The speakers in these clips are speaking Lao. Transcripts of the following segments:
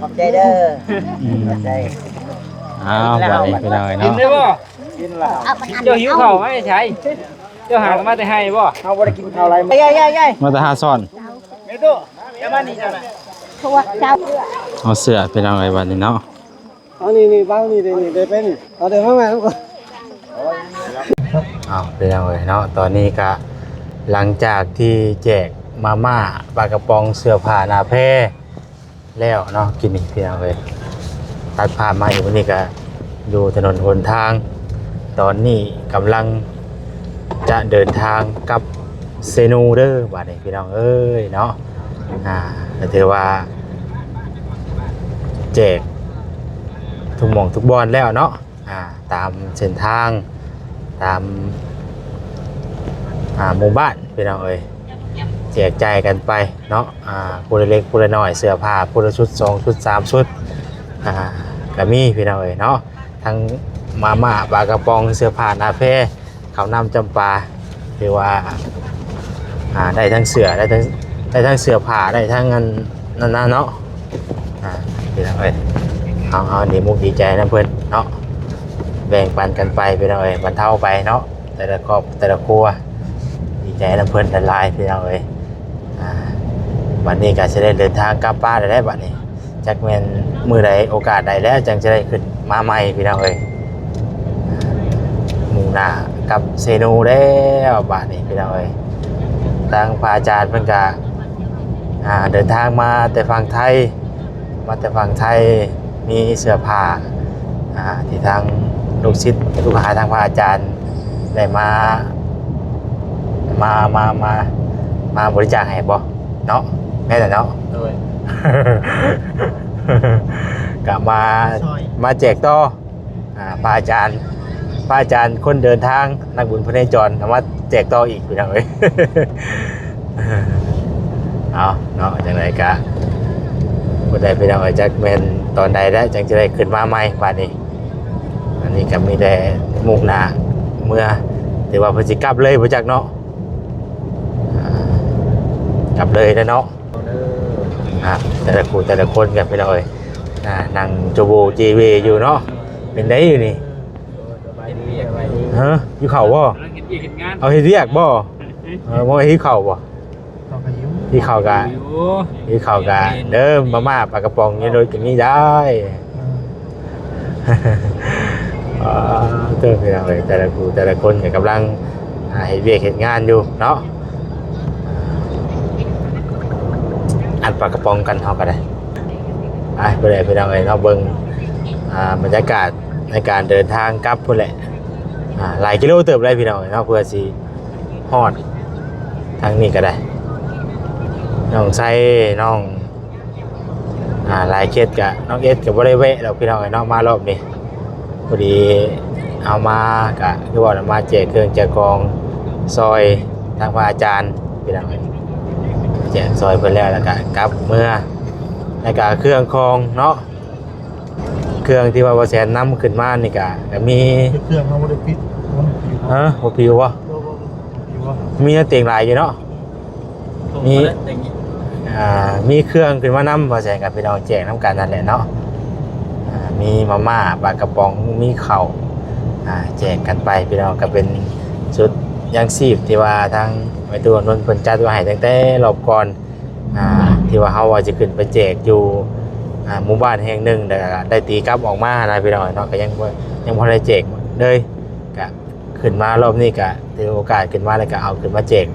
ຂອບໃຈເດີ. ອືມ ຂອບໃຈ. ອ້າວ ບາດນີ້ພີ່ນ້ອງເອີຍເນາະ ກິນໄດ້ບໍ່? ເຈົ້າຫິວເຂົ້າມາແຕ່ໃສ? ເຈົ້າຫາກະມາແຕ່ໄຮ່ບໍ່? ເຮົາບໍ່ໄດ້ກິນເຂົ້າຫຼາຍມື້. ມາແຕ່ຫາຊ່ອນ. ເມຕຸ ຈະມານີ້ເຈົ້ານະ. ເອົາເສື້ອພີ່ນ້ອງເອີຍ ບາດນີ້ເນາະ. ເອົານີ້ ນີ້ ວາງນີ້ເດ້ ນີ້ເດ້ ໄປນີ້ ເອົາເດ້ ມາ ມາ ມາ. ອ້າວ ພີ່ນ້ອງເອີຍເນາະ ຕອນນີ້ກະຫຼັງຈາກທີ່ແຈກມາມ່າ ປາກະປ໋ອງ ເສື້ອຜ້າໜ້າແພແລ້ວເນາະ ກິນນີ້ພີ່ນ້ອງເອີຍ ຕັດພາບມາອີກ ມື້ນີ້ກະຢູ່ຖະໜົນຫົນທາງ ຕອນນີ້ກຳລັງຈະເດີນທາງກັບເຊນູເດີ ບາດນີ້ພີ່ນ້ອງເອີຍເນາະ. ອ່າ ກະຖືວ່າແຈກທຸກໝ່ອງທຸກບ່ອນແລ້ວເນາະ. ອ່າ ຕາມເສັ້ນທາງ ຕາມ ອ່າ ໝູ່ບ້ານພີ່ນ້ອງເອີຍ ແຈກຈ່າຍກັນໄປເນາະ. ອ່າ ຜູ້ລະເລັກຜູ້ລະນ້ອຍ ເສື້ອຜ້າຜູ້ລະຊຸດ ສອງຊຸດ ສາມຊຸດ ອ່າ ກະມີພີ່ນ້ອງເອີຍເນາະ ທັງມາມ່າ ປາກະປ໋ອງ ເສື້ອຜ້າໜ້າແພ ເຂົ້ານ້ຳຈຳປາ ຖືວ່າ ອ່າ ໄດ້ທັງເສື້ອ ໄດ້ທັງ ໄດ້ທັງເສື້ອຜ້າ ໄດ້ທັງອັນນັ້ນນະເນາະ. ອ່າ ພີ່ນ້ອງເອີຍ ເຮົາ ເຮົາດີມຸກດີໃຈນຳເພິ່ນເນາະ. ແບ່ງປັນກັນໄປພີ່ນ້ອງເອີຍ ບັນເທົາໄປເນາະ ແຕ່ລະຄອບແຕ່ລະຄົວ ດີໃຈນຳເພິ່ນຫຼາຍໆພີ່ນ້ອງເອີຍ. ອ່າ ບັດນີ້ກໍຊິໄດ້ເດີນທາງກັບບ້ານແລ້ວແຫຼະບັດນີ້ ຈັກແມ່ນມື້ໃດໂອກາດໃດແລ້ວ ຈັ່ງຈະໄດ້ຂຶ້ນມາໃໝ່ພີ່ນ້ອງເອີຍ. ມຸ່ງໜ້າກັບເຊໂນແລ້ວບາດນີ້ພີ່ນ້ອງເອີຍ. ທາງພະອາຈານເພິ່ນກະ ອ່າ ເດີນທາງມາແຕ່ຝັ່ງໄທ ມາແຕ່ຝັ່ງໄທ ມີເສື້ອຜ້າ ອ່າ ທີ່ທາງລູກສິດລູກຫາທາງພະອາຈານໄດ້ມາ ມາ ມາ ມາ ມາບໍລິຈາກໃຫ້ບໍ່ເນາະ? ແມ່ນແຫຼະເນາະ ໂດຍ ກະມາ ຊ່ອຍ ມາແຈກຕໍ່ ອ່າ ພະອາຈານ ພະອາຈານຄົນເດີນທາງ ນັກບຸນພະເນຈອນ ເອົາມາແຈກຕໍ່ອີກພີ່ນ້ອງເອີຍ. ເອົາເນາະ ຈັ່ງໃດກະບໍ່ໄດ້ພີ່ນ້ອງເອີຍ ຈັກແມ່ນຕອນໃດແລ້ວ ຈັ່ງຈະໄດ້ຂຶ້ນມາໃໝ່ບາດນີ້. ອັນນີ້ກໍມີແຕ່ມຸ່ງໜ້າເມືອ ແຕ່ວ່າເພິ່ນຊິກັບເລີຍບໍ່ຈັກເນາະ ອ່າ ກັບເລີຍແຫຼະເນາະ. ອ່າ ແຕ່ລະຄູ່ແຕ່ລະຄົນກັນພີ່ນ້ອງເອີຍ ອ່າ ນັ່ງໂຈໂວເຈເວຢູ່ເນາະ. ເປັນໃດຢູ່ນີ້? ຮະ ຫິວເຂົ້າບໍ່? ກຳລັງເຮັດວຽກເຮັດງານ ເອົາເຮັດວຽກບໍ່? ເອີ ບໍ່ຫິວເຂົ້າບໍ່? ເຂົ້າກໍຫິວ ຫິວເຂົ້າກະ ຫິວເຂົ້າກະ ເດີ ມາມ່າປາກະປ໋ອງຢູ່ລົດກໍມີໄດ໋. ອ່າ ເດີ ພີ່ນ້ອງເອີຍ ແຕ່ລະຄູ່ແຕ່ລະຄົນກໍກຳລັງ ອ່າ ເຮັດວຽກເຮັດງານຢູ່ເນາະ ອັດປາກະປ໋ອງກັນເຮົາກໍໄດ້. ໄປ ບໍ່ໄດ້ພີ່ນ້ອງເອີຍເນາະ ເບິ່ງ ອ່າ ບັນຍາກາດໃນການເດີນທາງກັບພຸ້ນແຫຼະ ອ່າ ຫຼາຍກິໂລເຕີບເລີຍພີ່ນ້ອງເອີຍເນາະ ເພື່ອຊິຮອດທາງນີ້ກໍໄດ້. ນ້ອງໄຊ ນ້ອງ ອ່າ ຫຼາຍເຂດກະ ນ້ອງເອສກະບໍ່ໄດ້ແວະດອກພີ່ນ້ອງເອີຍເນາະ ມາລອບນີ້ ພໍດີເຮົາມາກະຄືວ່າມາແຈກເຄື່ອງແຈກຂອງຊ່ອຍທາງພະອາຈານພີ່ນ້ອງເອີຍ ແຈກຊ່ອຍເພິ່ນແລ້ວ ແລ້ວກະກັບເມືອ ແລ້ວກະເຄື່ອງຂອງເນາະ ເຄື່ອງທີ່ວ່າບ່າວແສນນຳຂຶ້ນມານີ້ກະ ກະມີ ເຄື່ອງເຮົາບໍ່ໄດ້ປິດ ບໍ່ປິວ ຮະ ບໍ່ປິວບໍ່? ບໍ່ ບໍ່ ບໍ່ປິວ ມີເຕີງຫຼາຍຢູ່ເນາະ. ມີ ອ່າ ມີເຄື່ອງຂຶ້ນມານຳ ວ່າແຊງກັບພີ່ນ້ອງແຈກນຳກັນນັ້ນແຫຼະເນາະ ອ່າ ມີມາມ່າ ປາກະປ໋ອງ ມີເຂົ້າ ອ່າ ແຈກກັນໄປພີ່ນ້ອງ ກໍເປັນຊຸດຍາງຊີບທີ່ວ່າທາງແມ່ຕູ້ອານົນເພິ່ນຈັດໄວ້ໃຫ້ຕັ້ງແຕ່ລອບກ່ອນ ອ່າ ທີ່ວ່າເຮົາວ່າຈະຂຶ້ນໄປແຈກຢູ່ ອ່າ ໝູ່ບ້ານແຫ່ງໜຶ່ງ ແລ້ວກໍໄດ້ຕີກັບອອກມານະພີ່ນ້ອງເນາະ ກໍຍັງບໍ່ ຍັງບໍ່ໄດ້ແຈກເລີຍ ກໍ ຂຶ້ນມາລອບນີ້ກະຖືໂອກາດຂຶ້ນມາ ແລ້ວກະເອົາຂຶ້ນມາແຈກ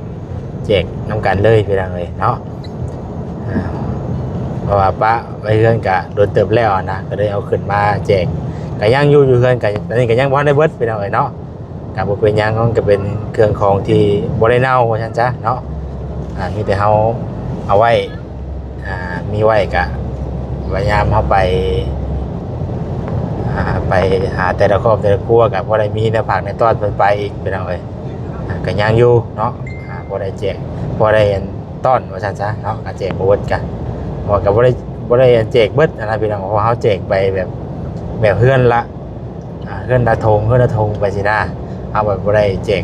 ແຈກນຳກັນເລີຍພີ່ນ້ອງເອີຍເນາະ ອ່າ ເພາະວ່າປະໄວ້ເຮືອນກະດົນເຕີບແລ້ວນະ ກະເລີຍເອົາຂຶ້ນມາແຈກ ກະຍັງຢູ່ ຢູ່ເຮືອນກະ ຕອນນີ້ກະຍັງບໍ່ທັນໄດ້ເບິດພີ່ນ້ອງເອີຍເນາະ ກະບໍ່ເປັນຫຍັງ ມັນກະເປັນເຄື່ອງຂອງທີ່ບໍ່ໄດ້ເນົ່າວ່າຊັ້ນຊະເນາະ ອ່າ ມີແຕ່ເຮົາເອົາໄວ້ ອ່າ ມີໄວ້ກະພະຍາຍາມເຮົາໄປ ອ່າ ໄປຫາແຕ່ລະຄອບແຕ່ລະຄົວ ກະພໍໄດ້ມີແນວຝາກແນວຕ້ອນເພິ່ນໄປອີກພີ່ນ້ອງເອີຍ ອ່າ ກະຍັງຢູ່ເນາະ ອ່າ ພໍໄດ້ແຈກ ພໍໄດ້ອັນຕ້ອນວ່າຊັ້ນຊະເນາະ ກະແຈກບໍ່ເບິດກະ ເພາະວ່າກະບໍ່ໄດ້ ບໍ່ໄດ້ອັນແຈກເບິດຫັ້ນນະພີ່ນ້ອງ ເພາະວ່າເຮົາແຈກໄປແບບ ແບບເຮືອນລະ ອ່າ ເຮືອນລະຖົງ ເຮືອນລະຖົງໄປຊີ້ນະ ເຮົາແບບບໍ່ໄດ້ແຈກ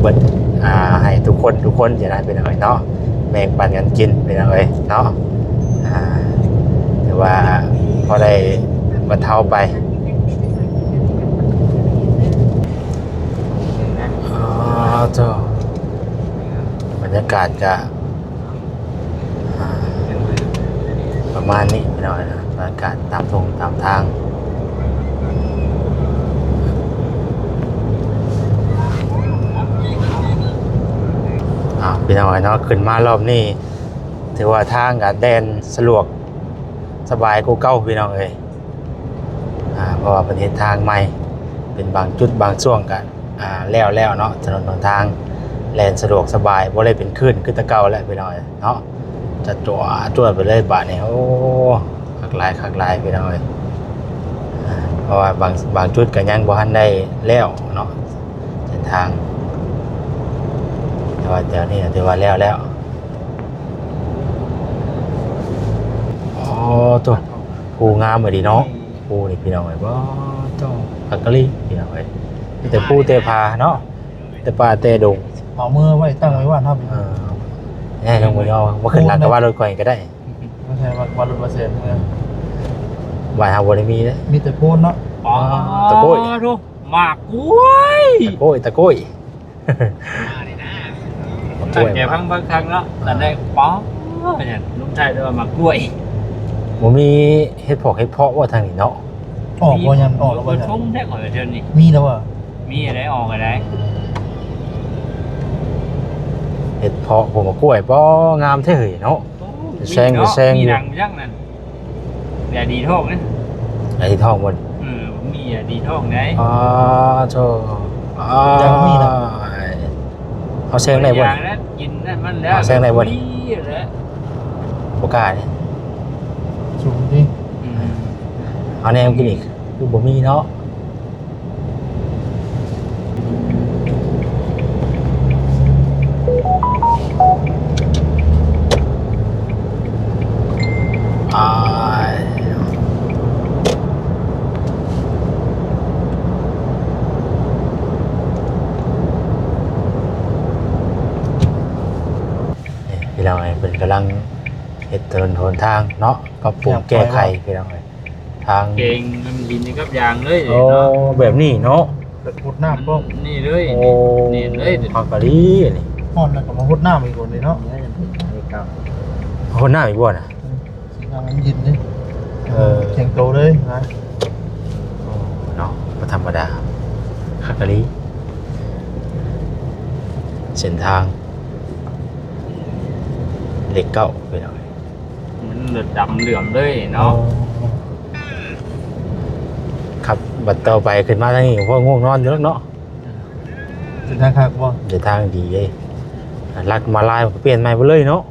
ເບິດ ອ່າ ໃຫ້ທຸກຄົນ ທຸກຄົນຊີ້ນະ ພີ່ນ້ອງເອີຍເນາະ ແບ່ງປັນກັນກິນ ພີ່ນ້ອງເອີຍເນາະ ອ່າ ຖືວ່າພໍໄດ້ບັນເທົາໄປ ອໍ ເຈົ້າ ບັນຍາກາດກະ ອ່າ ປະມານນີ້ພີ່ນ້ອງເນາະ ອາກາດຕາມທົ່ງຕາມທາງ ອ້າວ ພີ່ນ້ອງເນາະ ຂຶ້ນມາລອບນີ້ ຖືວ່າທາງກະແລ່ນສະດວກສະບາຍກວ່າເກົ່າ ພີ່ນ້ອງເອີຍ. ອ່າ ເພາະວ່າເພິ່ນເຮັດທາງໃໝ່ ເປັນບາງຈຸດບາງຊ່ວງກະ ອ່າ ແລ້ວແລ້ວເນາະ ຖະໜົນຫົນທາງ ແລ່ນສະດວກສະບາຍ ບໍ່ໄດ້ເປັນຄື້ນຄືແຕ່ເກົ່າແລ້ວພີ່ນ້ອງເນາະ ຈະຈວດຈວດໄປເລີຍບາດນີ້. ໂອ້ ຄັກຫຼາຍ ຄັກຫຼາຍພີ່ນ້ອງເອີຍ ອ່າ ເພາະວ່າບາງ ບາງຈຸດກະຍັງບໍ່ທັນໄດ້ແລ້ວເນາະ ເສັ້ນທາງ ແຕ່ວ່າແຖວນີ້ຖືວ່າແລ້ວແລ້ວ. ອໍ ໂທ້ ພູງາມອີ່ຫຼີເນາະ ພູນີ້ພີ່ນ້ອງເອີຍ ບໍ່ ເຈົ້າ ຄັກອີ່ຫຼີພີ່ນ້ອງເອີຍ ມີແຕ່ພູແຕ່ຜາເນາະ ແຕ່ປ່າແຕ່ດົງ ເອົາເມືອໄວ້ຕັ້ງໄວ້ບ້ານເຮົາ ເອີ ແນ່ ນ້ອງບໍ່ຍອມ ມາຂຶ້ນຫຼັງກັບວ່າລົດຂ້ອຍກໍໄດ້ ບໍ່ໃຊ່ວ່າ ວ່າລົດວ່າແຊນເມືອ ບ້ານເຮົາບໍ່ໄດ້ມີເດ້ ມີແຕ່ໂພນເນາະ. ອໍ ຕະໂກ້ຍ ໂທ້ ໝາກກ້ວຍ ຕະໂກ້ຍ ຕະໂກ້ຍ ໝາກກ້ວຍ ຕັ້ງໃຈຟັງເບິ່ງຄັກເນາະ ຕອນແລກ ປໍ ຫຍັງລຸງໄທເອີ້ນວ່າໝາກກ້ວຍ ບໍ່ມີເຫັດເຜາະເຫັດເຜາະບໍ່ທາງນີ້ເນາະ? ອອກບໍ່ ຍັງອອກແລ້ວບໍ່ ເພິ່ນຊົມແທ້ຂ້ອຍວ່າເທື່ອນີ້ ມີແລ້ວບໍ່? ມີໄດ໋ ອອກໄດ໋ ເຫັດເຜາະ ໂອ້ ໝາກກ້ວຍ ປໍ ງາມແທ້ເຮີ້ຍເນາະ ໂອ້ ແຊງ ມີເນາະ ແຊງ ມີ ຢູ່ ດັງຈັກນັ້ນ ແດດດີທອງເດ້ ແດດດີທອງບໍ່? ເອີ ມີແດດດີທອງໄດ໋ ອໍ ໂທ້ ອໍ ຍັງມີເນາະ ເອົາແຊງໄດ້ບໍ່ນີ້? ກິນນັ້ນມັນແລ້ວ ເອົາແຊງໄດ້ບໍ່ນີ້? ບໍ່ກ້າເດ້ ສູງຕິ ອືມ ເອົາແນວກິນອີກ ຄືບໍ່ມີເນາະ. ອ້າຍ ນີ້ພີ່ນ້ອງເອີຍ ເພິ່ນກຳລັງເຮັດຖະໜົນຫົນທາງເນາະ ປັບປຸງແກ້ໄຂ ພີ່ນ້ອງເອີຍ. ທາງເກັ່ງນ້ຳດິນນີ້ກັບຢາງເລີຍ ໂອ້ ເນາະ ແບບນີ້ເນາະ ຫົດນ້ຳບໍ່ ນີ້ເລີຍ ໂອ້ ນີ້ເລີຍ ຄັກອີ່ຫຼີອັນນີ້ ຮ້ອນແລ້ວກໍມາຫົດນ້ຳອີກຄົນນີ້ເນາະ ຫົດນ້ຳອີກບໍ່ນະ ອືມ ສີນ້ຳມັນເຢັນເດ້ ເອີ ແຂງໂຕເລີຍນະ ໂອ້ ເນາະ ບໍ່ທຳມະດາ ຄັກອີ່ຫຼີ ເສັ້ນທາງເລກເກົ້າ ພີ່ນ້ອງ. ມັນເລືອດດຳເຫຼືອມເລີຍເນາະ ອໍ ຄັບ ບັດຕໍ່ໄປຂຶ້ນມາທາງນີ້ກໍພໍງ່ວງນອນຢູ່ແລ້ວເນາະ ເສັ້ນທາງຄັກບໍ່ ເສັ້ນທາງດີເດ້ ລັດມາລາຍກໍປ່ຽນໃໝ່ເບິດເລີຍເນາະ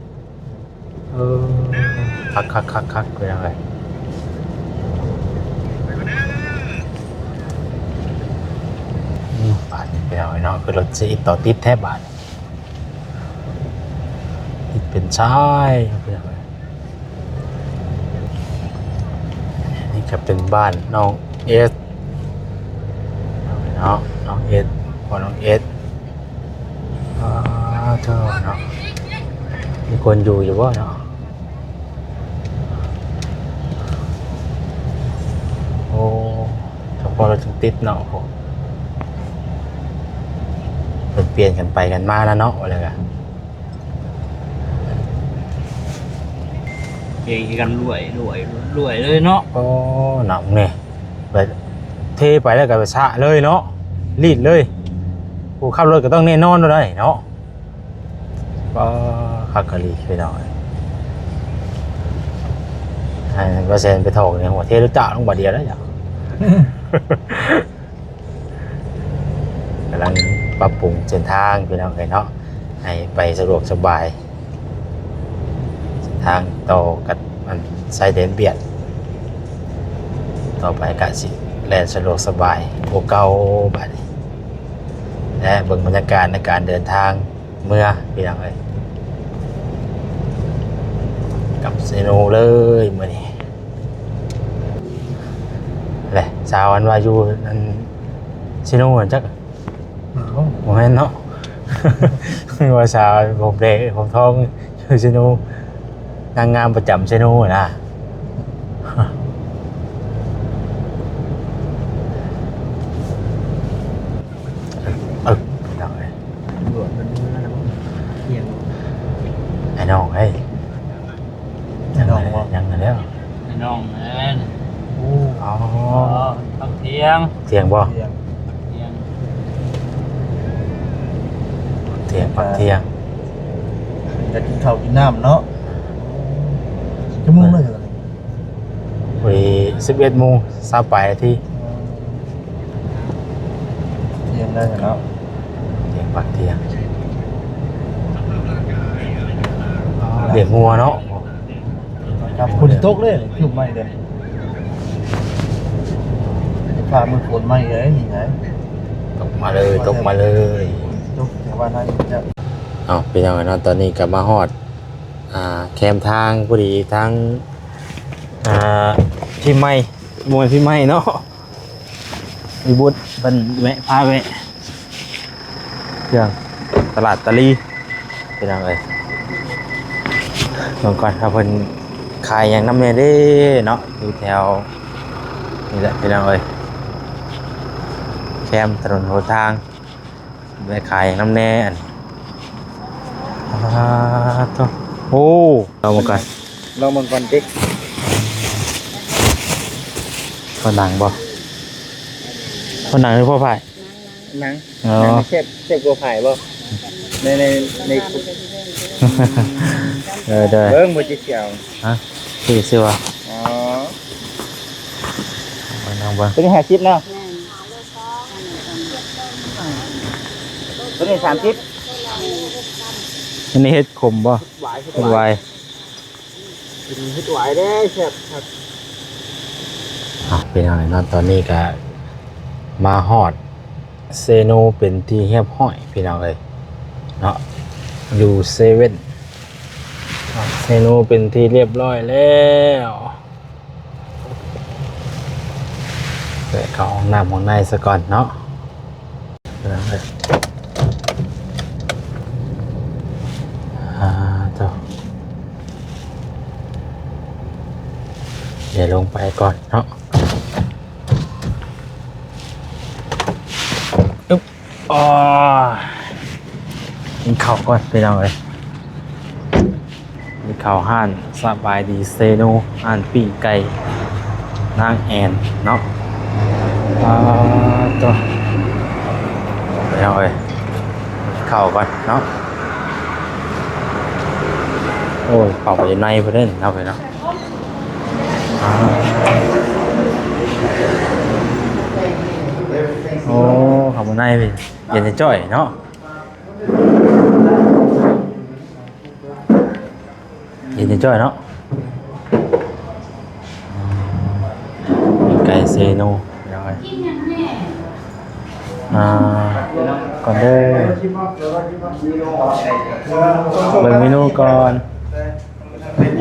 ເອີ ຄັກໆໆໆ ເປັນຈັ່ງໃດ ອືມ ບາດນີ້ເປັນຫຍັງເນາະ ຄືລົດຊິຕໍ່ຕິດແທ້ບາດ ຕິດເປັນສາຍ ນີ້ກໍເປັນບ້ານນ້ອງເອສເນາະ ນ້ອງເອສ ພໍ່ນ້ອງເອສ ອ້າ ເຈົ້າເນາະ ມີຄົນຢູ່ຢູ່ບໍ່ເນາະ? ໂອ້ ສະເພາະລົດຈຶ່ງຕິດເນາະ ໂອ້ ເພິ່ນປ່ຽນກັນໄປກັນມານະເນາະ ວ່າແລ້ວກະ ເພງຄືກັນລວຍ ລວຍ ລວຍເລີຍເນາະ ໂອ້ ໜັກແນ່ ແບບເທໄປແລ້ວກໍໄປສະເລີຍເນາະ ລີດເລີຍ ຜູ້ຂັບລົດກໍຕ້ອງແນ່ນອນໂລດໄດ໋ເນາະ. ປ້າ ຄັກອີ່ຫຼີພີ່ນ້ອງເອີຍ ໃຫ້ບ່າວແຊນໄປຖອກໃນຫົວເທລົດຈັກລົງບາດດຽວແລ້ວ ກຳລັງປັບປຸງເສັ້ນທາງພີ່ນ້ອງເອີຍເນາະ ໃຫ້ໄປສະດວກສະບາຍ ເສັ້ນທາງຕໍ່ກັບອັນຊາຍແດນຫວຽດ ຕໍ່ໄປກະຊິແລ່ນສະດວກສະບາຍກວ່າເກົ່າບາດນີ້ ແລະ ເບິ່ງບັນຍາກາດໃນການເດີນທາງ ເມືອພີ່ນ້ອງເອີຍ ກັບເຊໂນເລີຍມື້ນີ້ ແລະ ສາວອັນວ່າຢູ່ອັນເຊໂນຫັ້ນຈັກ ບໍ່ແມ່ນເນາະ ວ່າສາວຜົມແດງຜົມທອງຢູ່ເຊໂນ ນາງງາມປະຈຳເຊໂນຫັ້ນນະ ເອີ ພີ່ນ້ອງເອີຍ ຕຳຫຼວດເພິ່ນມາແລ້ວບໍ່? ທ່ຽງ ໄອ້ນ້ອງເອີຍ ຍັງ ຍັງແລ້ວ ໄອ້ນ້ອງແມ່ນ ໂອ້ ອໍ ພັກທ່ຽງ ທ່ຽງບໍ່? ທ່ຽງ ພັກທ່ຽງ ພັກທ່ຽງ ພັກທ່ຽງ ຢາກກິນເຂົ້າກິນນ້ຳເນາະ ຈັກໂມງແລ້ວ? ໂອ້ຍ ສິບເອັດໂມງຊາວປາຍນາທີ ທ່ຽງໄດ້ແລ້ວເນາະ ທ່ຽງ ພັກທ່ຽງ ລ້ຽງງົວເນາະ ຝົນຊິຕົກເດ້ ຄືໄມ້ເດ້ ຟ້າມືຝົນມາອີກແລ້ວນີ້ໄງ ຕົກມາເລີຍ ຕົກມາເລີຍ ຕົກແຖວບ້ານເຮົານີ້ ເອົ້າ ພີ່ນ້ອງເນາະ ຕອນນີ້ກໍມາຮອດ ອ່າ ແຄມທາງພໍດີ ທາງ ອ່າ ພິມໄມ ບໍ່ແມ່ນພິມໄມເນາະ ວິບຸດເພິ່ນແວະ ພາແວະ ເຄື່ອງຕະຫຼາດຕາລີ ພີ່ນ້ອງເອີຍ ເບິ່ງກ່ອນວ່າເພິ່ນຂາຍຫຍັງນຳແດ່ເດ້ເນາະ ຢູ່ແຖວນີ້ແຫຼະ ພີ່ນ້ອງເອີຍ. ແຄມຖະໜົນຫົນທາງ ແວະຂາຍຫຍັງນຳແດ່ ອັນ ອາ ໂທ້ ໂອ້ ລອງເບິ່ງກ່ອນ ລອງເບິ່ງກ່ອນຕິ ພໍໜັງບໍ່? ພໍໜັງ ຫຼື ພໍຝ້າຍ? ໜັງ ອໍ ໜັງແຊບ ແຊບກວ່າຝ້າຍບໍ່? ໃນ ໃນ ໃນ ເອີ ໂດຍ ເບິ່ງບໍ່ຈິດສຽວ ຮະ ຊື່ ຊື່ວ່າ ອໍ ເບິ່ງ ເບິ່ງ ໂຕນີ້ຫ້າສິບເນາະ ໂຕນີ້ສາມສິບ ອັນນີ້ເຫັດຂົມບໍ່? ຫວາຍ ເຫັດຫວາຍ ເຮັດຫວາຍເດ້ ແຊບຄັກ ອ່ະ ພີ່ນ້ອງເນາະ ຕອນນີ້ກະມາຮອດເຊໂນເປັນທີ່ຮຽບຮ້ອຍ ພີ່ນ້ອງເອີຍເນາະ ຢູ່ເຊເວັ່ນ ເຊໂນເປັນທີ່ຮຽບຮ້ອຍແລ້ວ ແວະເຂົ້າຫ້ອງນ້ຳຫ້ອງໃນສາກ່ອນເນາະ. ອ່າ ເຈົ້າ ດຽວລົງໄປກ່ອນເນາະ ອຶບ ອໍ ກິນເຂົ້າກ່ອນ ພີ່ນ້ອງເອີຍ. ມີເຂົ້າຮ້ານສະບາຍດີເຊໂນ ຮ້ານປີ້ງໄກ່ນາງແອນເນາະ ອ່າ ໂຕ ເອົາເອີຍ ເຂົ້າກ່ອນເນາະ ໂອ້ຍ ເຂົ້າໄປໃນພຸ້ນເດ້ເນາະ ເນາະ ອ່າ ໂອ້ ເຂົ້າມາໃນພີ້ ເຢັນຈ້ອຍເນາະ. ເຢັນຈ້ອຍເນາະ ໄກ່ເຊໂນ ພີ່ນ້ອງເອີຍ ອ່າ ກ່ອນເດີ ເບິ່ງເມນູກ່ອນ ນ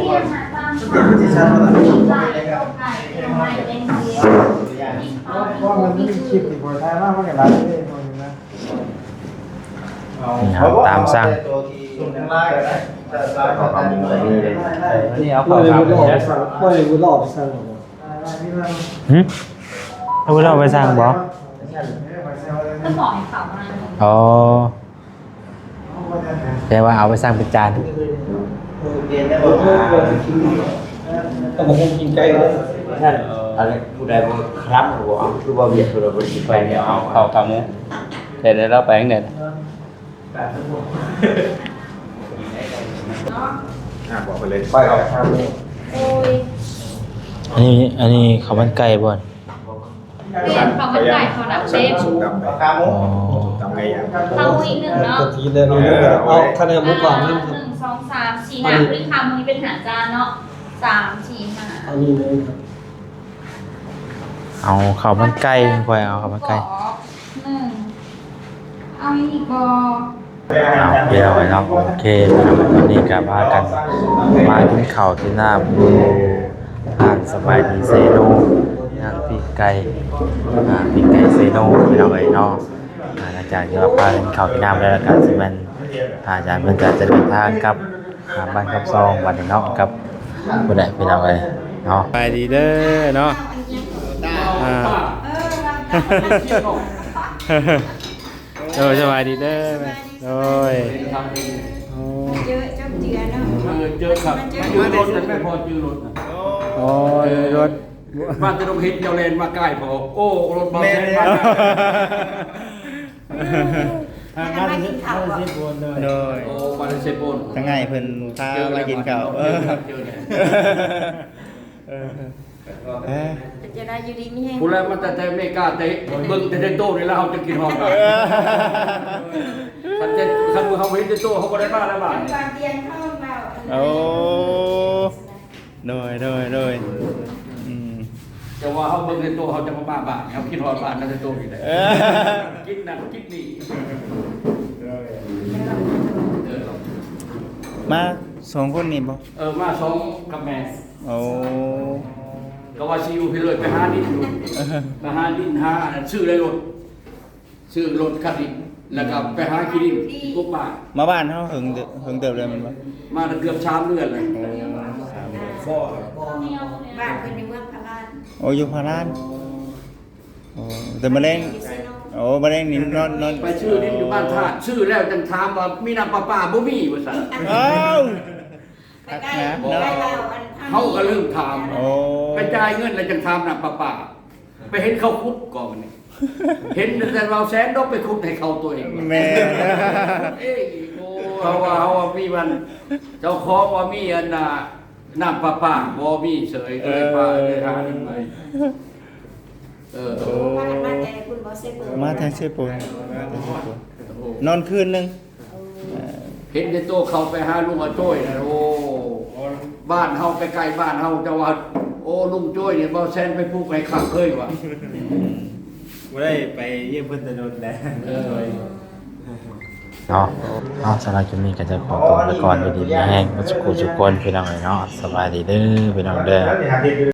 ີ້ເຮົາຕາມສັ່ງ ນີ້ເອົາເຂົ້າຂາໝູເດີ ຫຶ ເອົາເຂົ້າໄປສັ່ງບໍ່? ອໍ ແຕ່ວ່າເອົາໄປສັ່ງເປັນຈານ ຕຳບັກຫຸ່ງກິນໄກ່ເດີ ນັ້ນ ອັນນີ້ຜູ້ໃດບໍ່ຄຳບໍ່ ຄືວ່າມີຜູ້ໃດບໍ່ກິນໄກ່ ເອົາເຂົ້າຂາໝູ ແຕ່ລາວໄປຈັ່ງໃດ? ອ່າ ບອກໄປເລີຍ ໄປເອົາຄຳນີ້ ໂອ້ຍ ອັນນີ້ ອັນນີ້ເຂົ້າມັນໄກ່ບໍ່? ເປັນເຂົ້າມັນໄກ່ ເຂົ້າໜາມເຕັມ ສົ້ມຕຳໄປ ອໍ ສົ້ມຕຳໄກ່ຍ່າງ ເຂົ້າໝູອີກໜຶ່ງເນາະ ກະທິແລ້ວນີ້ ເອີ ເອົາ ເອົາ ຄັນເອົາໝູກວາງນຳ ໜຶ່ງ ສອງ ສາມ ສີ່ ຫ້າ ຄືຂາໝູເປັນຫ້າຈານເນາະ ສາມ ສີ່ ຫ້າ ເອົານີ້ເລີຍ ເອົາເຂົ້າມັນໄກ່ ຂ້ອຍເອົາເຂົ້າມັນໄກ່ ໜຶ່ງ ເອົາອີກບໍ່? ເອົາ ພີ່ນ້ອງເອີຍເນາະ ໂອເຄ ພີ່ນ້ອງ ຕອນນີ້ກະພາກັນມາກິນເຂົ້າກິນນ້ຳຢູ່ຮ້ານສະບາຍດີເຊໂນ ຮ້ານປີ້ງໄກ່ ອ່າ ປີ້ງໄກ່ເຊໂນ ພີ່ນ້ອງເອີຍເນາະ ອ່າ ຫຼັງຈາກທີ່ວ່າພາກັນກິນເຂົ້າກິນນ້ຳແລ້ວ ກະຊິແມ່ນ ອາຈານເພິ່ນກະຈະເດີນທາງກັບ ອ່າ ບ້ານຄຳຊອງບັດນີ້ເນາະ ກັບ ຜູ້ໃດ ພີ່ນ້ອງເອີຍເນາະ ສະບາຍດີເດີເນາະ ອ່າ ໂດຍ ສະບາຍດີເດີ ໂດຍ ໂອ້ ເຈີ ເຈີເນາະ ເຈີ ເຈີຂັບ ມາເຈີລົດ ແຕ່ໄມ່ພໍເຈີລົດນະ ໂອ້ ເອີ ລົດ ມາແຕ່ດົງເຫັນເຈົ້າແລ່ນມາໃກ້ພໍ ໂອ້ ລົດມາແຊງມາ ເອີ ມາແຕ່ເຊໂປນ ໂດຍ ໂອ້ ມາແຕ່ເຊໂປນ ທາງອ້າຍເພິ່ນພາມາກິນເຂົ້າ ເອີ ເຈີແດ່ ເອີ ເປັນຈັ່ງໃດ ຢູ່ດີມີແຮງ ຜູ້ແລະມາແຕ່ ແຕ່ອາເມລິກາ ແຕ່ເບິ່ງແຕ່ໃນໂຕນີ້ລະ ເຮົາຈະຄິດຮອດ ເອີ ຄັນແຕ່ ຄັນເຮົາເຫັນແຕ່ໂຕ ເຮົາບໍ່ໄດ້ມາແລ້ວບາດນີ້ ໂອ້ ໂດຍ ໂດຍ ໂດຍ ອືມ ແຕ່ວ່າເຮົາເບິ່ງໃນໂຕ ເຮົາຈະບໍ່ມາບ້ານ ເຮົາຄິດຮອດບ້ານນຳແຕ່ໂຕນີ້ແຫຼະ ເອີ ກິນນັ້ນກິນນີ້ ເອີ ມາສອງຄົນນີ້ບໍ່? ເອີ ມາສອງກັບແມ່ ໂອ້ ກໍວ່າຊິຢູ່ພີ້ເລີຍ ໄປຫາດິນຢູ່ ເອີ ໄປຫາດິນ ຫາອັນນັ້ນ ຊື້ໄດ້ລົດ ຊື້ລົດຄັນນີ້ ແລ້ວກໍໄປຫາຂີ້ດິນ ປູກປ່າ ມາບ້ານເຮົາເຫິງເຕີບ ເຫິງເຕີບແລ້ວແມ່ນບໍ່? ມາໄດ້ເກືອບສາມເດືອນແລ້ວ ໂອ້ ສາມເດືອນ ບ້ານເພິ່ນຢູ່ເມືອງພະລານ ໂອ້ ຢູ່ພະລານ ໂອ້ ແຕ່ມາແລງ ຢູ່ເຊໂນ ໂອ້ ບໍ່ໄດ້ນີ້ ນອນ ນອນ ໄປຊື້ດິນຢູ່ບ້ານທາດ ຊື້ແລ້ວຈັ່ງຖາມວ່າມີນ້ຳປະປາບໍ່ມີ ວ່າຊັ້ນ. ອ້າວ ໄປໃກ້ ຄັກນະ ໄປໃກ້ລາວ ອັນ ເຮົາກໍເລີ່ມຖາມ ໂອ້ ໄປຈ່າຍເງິນແລ້ວຈັ່ງຖາມນ້ຳປະປາ ໄປເຫັນເຂົາຂຸດກ່ອນນີ້ ເຫັນແຕ່ວ່າແສນດອກ ໄປຂຸດໃຫ້ເຂົາຕົວເອງ ແມ່ນ ເອີຍ ໂອ້ ເຮົາວ່າ ເຮົາວ່າມີມັນ ເຈົ້າຂອງວ່າມີອັນນ່າ ນ້ຳປະປາບໍ່ມີເສີຍ ກໍເລີຍພາໄປຫາເງິນໃໝ່. ເອີ ໂອ້ ມາ ມາແຕ່ພຸ້ນບໍ່ ເຊໂປນ? ມາແຕ່ເຊໂປນ ມາແຕ່ເຊໂປນ ໂອ້ ນອນຄືນໜຶ່ງ ເອີ ເຫັນແຕ່ໂຕເຂົ້າໄປຫາລຸງອາໂຈ້ຍນະ ໂອ້ ບ້ານເຮົາໃກ້ໆບ້ານເຮົາ ແຕ່ວ່າ ໂອ້ ລຸງໂຈ້ຍນີ້ ບໍ່ແຊນໄປປູກໃຫ້ຄັກເລີຍວ່າ ບໍ່ໄດ້ໄປຢ້ຽມເພິ່ນແຕ່ດົນແລ້ວ ເອີ ເນາະ ເນາະ ສຳລັບຄລິບນີ້ກໍຈະຂໍຕົວໄປກ່ອນ ຢູ່ດີມີແຮງເບິດສຸຂູສຸຄົນ ພີ່ນ້ອງເອີຍເນາະ ສະບາຍດີເດີ ພີ່ນ້ອງເດີ.